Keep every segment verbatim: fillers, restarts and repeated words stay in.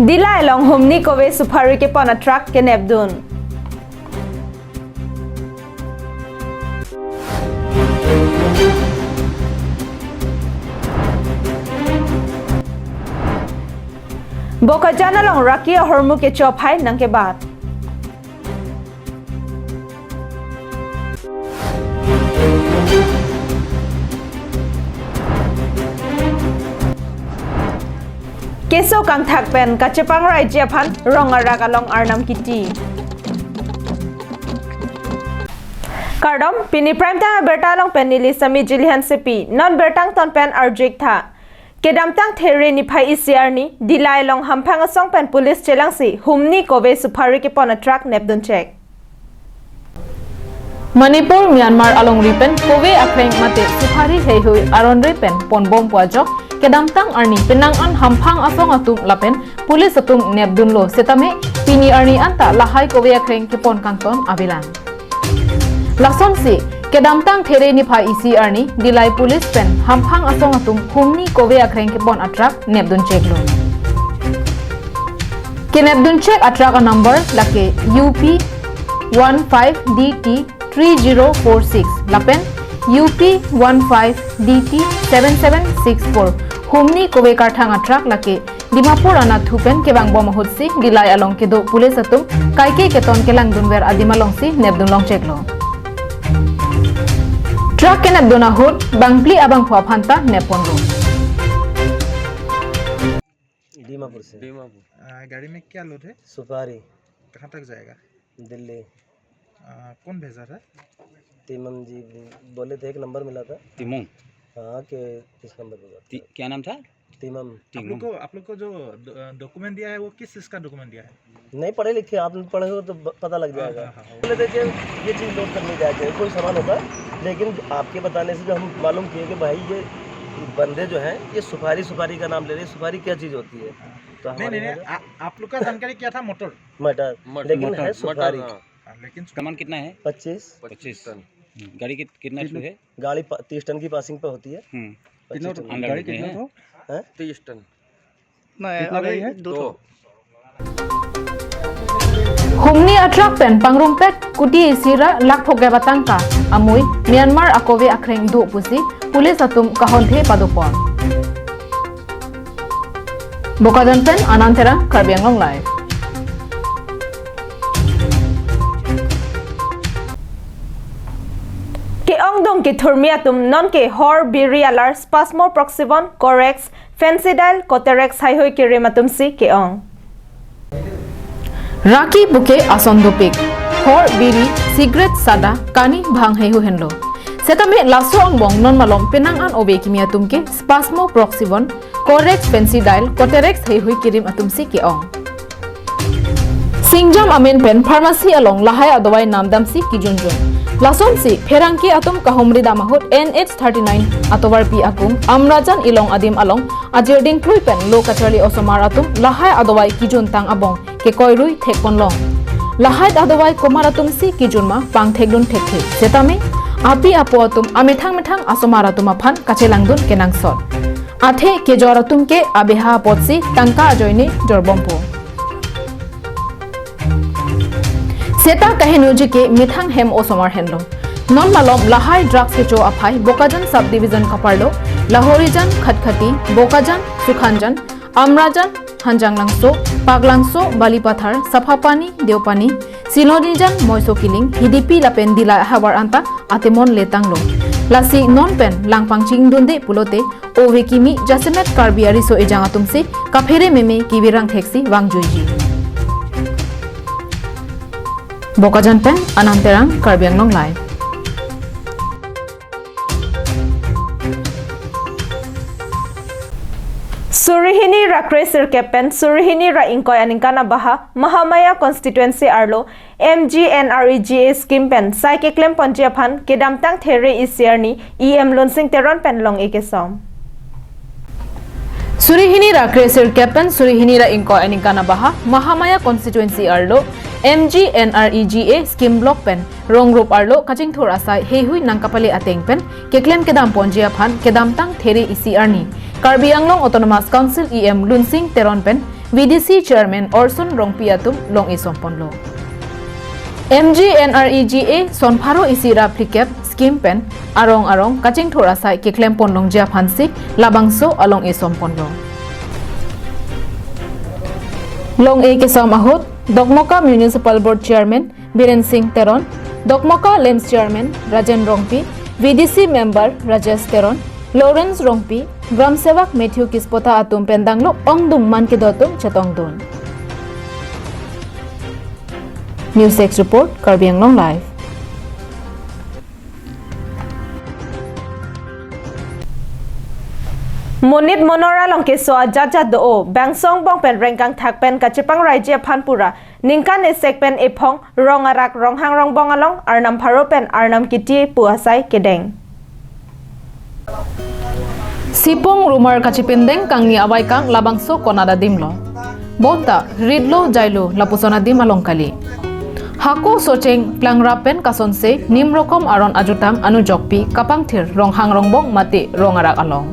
Dillai along humni kove supari kepon a-truck kenepdun. Bokajan along raki ahormu kecho aphai nangkebat. Keso kangthak pen kachepangreiji aphan rong arak along arnam kiti. Kardom, pini Prime Time abirta along pen neli Sami Jili Hansepi, non birta angton pen arju-ik tha. Kedamtang There niphai isi arni, Dillai along hamphang asong pen police chelangsi humni kove supari kepon a-truck nepdunchek. Manipur, Myanmar alongri pen kove akreng mate supari heihui aron-re pen ponbompo ajok, kedamtang arni penang an hamphang asong atum lapen police atum nepdunlo setame pini arni anta lahai kove akreng kepon kangton avelang. Lasonsi, kedamtang There niphai isi arni, Dillai police pen hamphang asong atum humni kove akreng kepon a-truck nepduncheklo. Kenepdunchek a-truck a-number lake U P one five D T three zero four six lapen U P one five D T seven seven six four. Humni kove karthang a-truck lake Dimapur anatthu pen kevangbom ahutsi Dillai along kedo police atum kaike keton kelangdunver adim alongsi nepdun longcheklo. Truck kenepdun ahut bangphli abangphu aphanta nepponlo. Dimapur से। दीमापुर। आ, गाड़ी में क्या लोड है? सुपारी। कहाँ तक जाएगा? दिल्ली। आ, कौन भेजा था? तीमम जी बोले थे, एक नंबर मिला था। तीमम? हाँ, के इस नंबर पे बात ती-, करें। क्या नाम था? तीमम। आप लोग तीमम। को, आप लोग को जो डॉ-, डॉक्यूमेंट दिया है, वो किस चीज़ का डॉक्यूमेंट दिया है? नहीं पढ़े लिखे, आप पढ़े हो तो ब-, पता लग हाँ, जाएगा। हाँ, हाँ, वो बोले थे कि ये चीज़ लोड करने जाते हैं, कोई सामान होता, लेकिन आपके बताने से जो हम मालूम किए कि भाई ये बंदे जो हैं, ये सुपारी, सुपारी का नाम ले रहे हैं, सुपारी क्या चीज़ होती है? हाँ। तो नहीं, हमारे नहीं, यहाँ नहीं, जो आ-, आप लोग का जानकारी क्या था? मोटर? मटर, मटर। लेकिन मटर, है मटर, सुपारी। हाँ। हाँ, लेकिन सामान कितना है? पच्चीस। पच्चीस टन। हम्म, गाड़ी कित-, कितना कितना? है? गाड़ी प-, तीस टन की पासिंग पे होती है। हम्म। पच्चीस कितना टन। गाड़ी कितना था? हैं? तीस टन। ना, कितना अभी गाड़ी है? दो। दो। Humni a-truck pen pangrumpet kuti isi ra lakh phokep atangka amui Myanmar akove akreng do pusi police atum kahonthe padopon. Bokajan pen Anand Terang, Karbi Anglong Live. Ke-ongdung kethurmi atum nonke hor biri alar spasmo proxivon, corex, fensidyl, coterex heihui kerim atumsi ke-ong. Raki puke ason dopik. Hor biri, cigarette, sada, kani bhang heihui henlo. Setame laso angbong non malom penang an ove kimi atum ke spasmo proxivon, corex, fensidyl, coterex heihui kerim atumsi ke-ong. Singjam amen pen pharmacy along lahai adawai namdamsi kijunjun. Lasonsi pherangke atum kahumri dam ahut N H thirty-nine atovarpi akung Amrajan ilong adim along ajirding krui pen lo kacharli osomar atum lahai adawai kijuntang abong kekoirui thekponlong. Lahai adawai komat atumsi kijunma pangthekdun thekthe. Setame api apo atum amethang methang asomar atum aphan kachelangdun kenangsot. Athe kejor atum ke abeha apotsi tangka ajoine jorbompo. Seta kahenojike methang hem osomar henlo. Non malom lahai drugs kecho aphai Bokajan subdivision kaparlo, Lahorijan, Khatkhati, Bokajan, Sukhanjan, Amrajan, Hanjanglangso, Paklangso, Balipathar, Saphapani, Deopani, Silonijan, Moiso Kiling, Hidipi lapen Dillai ahavar anta atemon letanglo. Lasi non pen langpang chingdunde pulote ove kimi jasemet Karbi ariso ejang atumsi kaphere meme kivirang theksi vangjuiji. Bokajan pen Anand Terang, Karbi Anglong Live. Suri hini ra kre sirkep pen suri hini ra ingkoi aningkan abaha Mahamaya constituency arlo M G N R E G A scheme pen sai keklemponji aphan kedamtang There isi arni E M Lunsing Teron pen long-e kesom. Suri hini ra kre sirkep pen suri hini ra ingkoi aningkan abaha Mahamaya constituency arlo M G N R E G A scheme block pen rong rup arlo kachingthur asai heihui nangkapale ateng pen keklem kedamponji aphan kedamtang There isi arni Karbi Anglong Autonomous Council E M Lunsing Teron pen V D C Chairman Orson Rongpi atum long-e somponlo. M G N R E G A son pharo isi ra phlikep scheme pen arong arong kachingthur asai keklempon longji aphansi labangso along-e somponlo. Long-e kesom ahut Dokmoka Municipal Board Chairman Biren Singh Teron, Dokmoka LAMPS Chairman Rajen Rongpi, V D C Member Rajesh Teron, Lawrence Rongpi, Gram Sevak Matthew Kispota atum pen danglok ongdung man kedo atum chetongdun. News Desk Report, Karbi Anglong Live. Monit monor along keso ajat jat do-o, bangso angbong pen rengkangthak pen kachepangraiji aphan pura ningkan esek pen ephong rong arak ronghang rongbong along Arnam pharo pen Arnam kiti pu asai kedeng. Sipung rumar kachipindeng kangni avaikang labangso konat adimlo. Bonta ritlo jailo lapuson adim along kali. Hako Socheng Plangrap pen kasonse nim rokom aron ajutang anujokpi kapangthir ronghang rongbong mate rong arak along.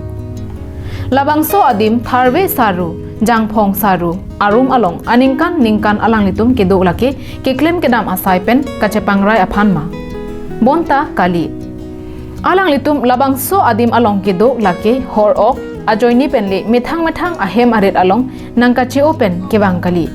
Labangso adim tharve saru, jangphong saru arum along aningkan ningkan alanglitum kedo lake keklem kedam asai pen kachepangrai aphan ma? Bonta kali. Alanglitum labangso adim along kedo lake hor ok ajoine pen le methang methang ahem arit along nangkache-o pen kevang kali.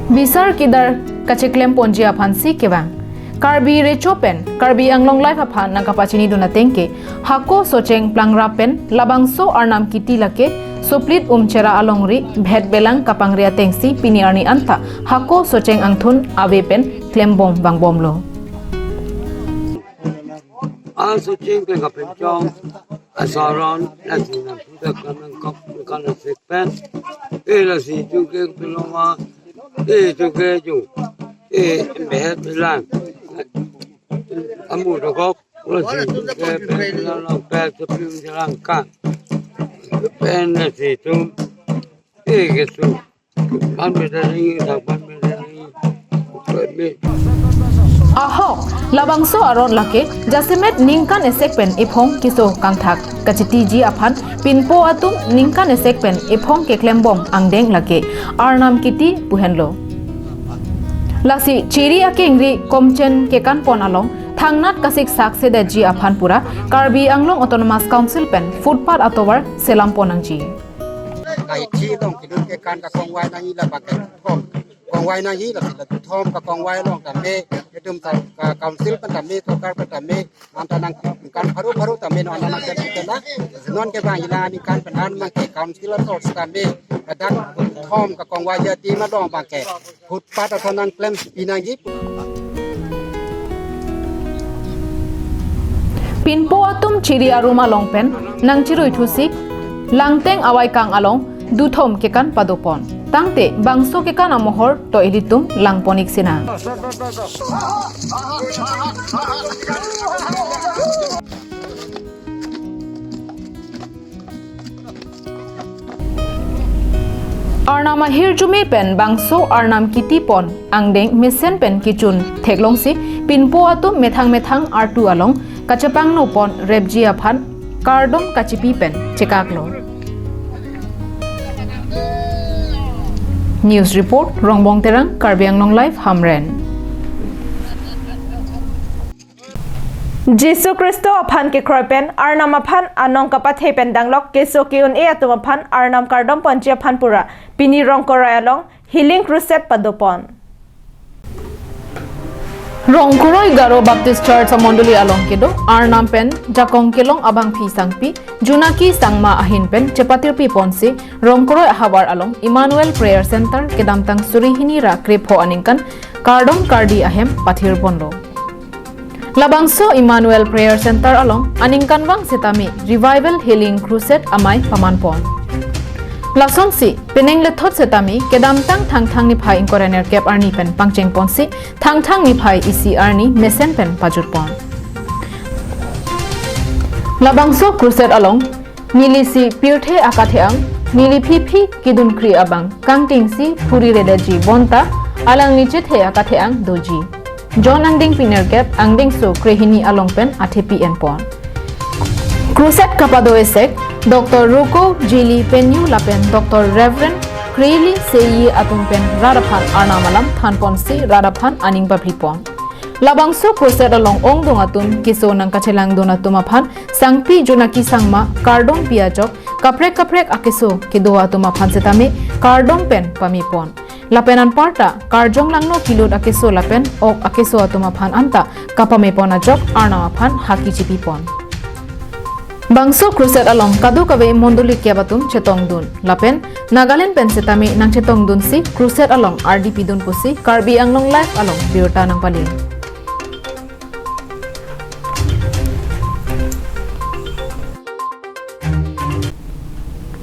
Bisar kidar kacheklemponji aphansi kevang. Karbi Recho pen Karbi Anglong Live aphan nangkapachinidun ateng ke, Hako Socheng Plangrap pen labangso Arnam kiti lake Suplit Umchera alongri bhet belang kapangri atengsi pini arni anta Hako Socheng angthun ave pen klembom vangbomlo. A Socheng pen kapinchong asaron, lasi nangphudak nangkok nangkan asek pen, e lasi chuke peloma, e chuke chu, e behet belang, amu dokok, lasi chuke pen lang pek sepim jalan kan, pen lasi tum, e kesu. Pan meter ni, tak pan meter ni. Ahok, labangso aron lake jasemet ningkan esek pen ephong keso kangthak kachitiji aphan pinpo atum ningkan esek pen ephong keklembom angdeng lake Arnam kiti pu henlo. Lasi chiri akengri komchen kekanpon along thangnat kasiksak sedetji aphan pura Karbi Anglong Autonomous Council pen footpath atovar selampon nangji. Kaiti along kedun kekan kakongvai nangji labang ke duthom kongvai nangji, lasi la duthom kakongvai along tame, kedun ta ka council pen tame, sorkar pen tame, anta nangkan pharo pharo tame non nangkan kita la, non kevang ila ningkan pen an mang ke council ator tame, kadak duthom kakongvai jadi malong bang ke. Footpath athon nangklempi nangji. Pinpo atum chiri arum along pen nangchirui thusi langteng avaikang along duthom kekan padopon. Tangte bangso kekan amohor to ilitum langpon-ik sinang. Arnam ahirjume pen bangso Arnam kitipon angdeng mesen pen kechun theklongsi pinpo atum methang methang artu along kachepangno pon repji aphan kardom kachipi pen chekaklo. News report, Rongbong Terang, Karbi Anglong Live, Hamren. Jisu Khristo aphan kekroi pen Arnam aphan anong kapathe pen danglok keso ke-un-e atum aphan Arnam kardom ponji aphan pura pini Rongkoroi along Healing Crusade padopon. Rongkoroi Garo Baptist Church amondoli along kedo Arnam pen jakong kelong abangpi sangpi Junaki Sangma ahin pen chepatirpi ponsi Rongkoroi ahavar along Emmanuel Prayer Center kedamtang suri hini ra krepho aningkan kardom kardi ahem pathir ponlo. Labangso Emmanuel Prayer Center along aningkanvang setame Revival Healing Crusade amei paman pon. Lasonsi penang lethot setame kedamtang Thangthang niphai ingkoi ra nerkep arni pen pangcheng ponsi Thangthang niphai isi arni mesen pen pajut pon. Labangso Crusade along nelisi pirthe akatheang, neli phiphi kedunkri abang kangtingsi phuri redetji bonta alangli chethe akatheang doji. John angdengpi nerkep angdengso krehini along pen athepi enpon. Crusade kapado esek Doctor Roko Jili Penyu lapen Doctor Reverend Rili Seyi atum pen rat aphan arnam alam thanponsi rat aphan aning paphripon. Labangso crusade along ongdung atum keso nangkachelangdun atum aphan Sangpi Jonaki Sangma kardom pi ajok kaprek kaprek akeso kedo atum aphan setame kardom pen pamepon. Lapen anparta karjong langno kilut akeso lapen ok akeso atum aphan anta kapamepon ajok arnam aphan haki chipipon. Bangso crusade along kadokave mondoli kep atum chetongdun. Lapen Nagaland pen setame nangchetongdunsi crusade along ardi pidun pusi Karbi Anglong Live along birta nangpali.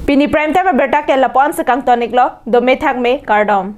Pini Prime Time abirta ke lapu-an si kangtoniklo, dome thakme, kardom.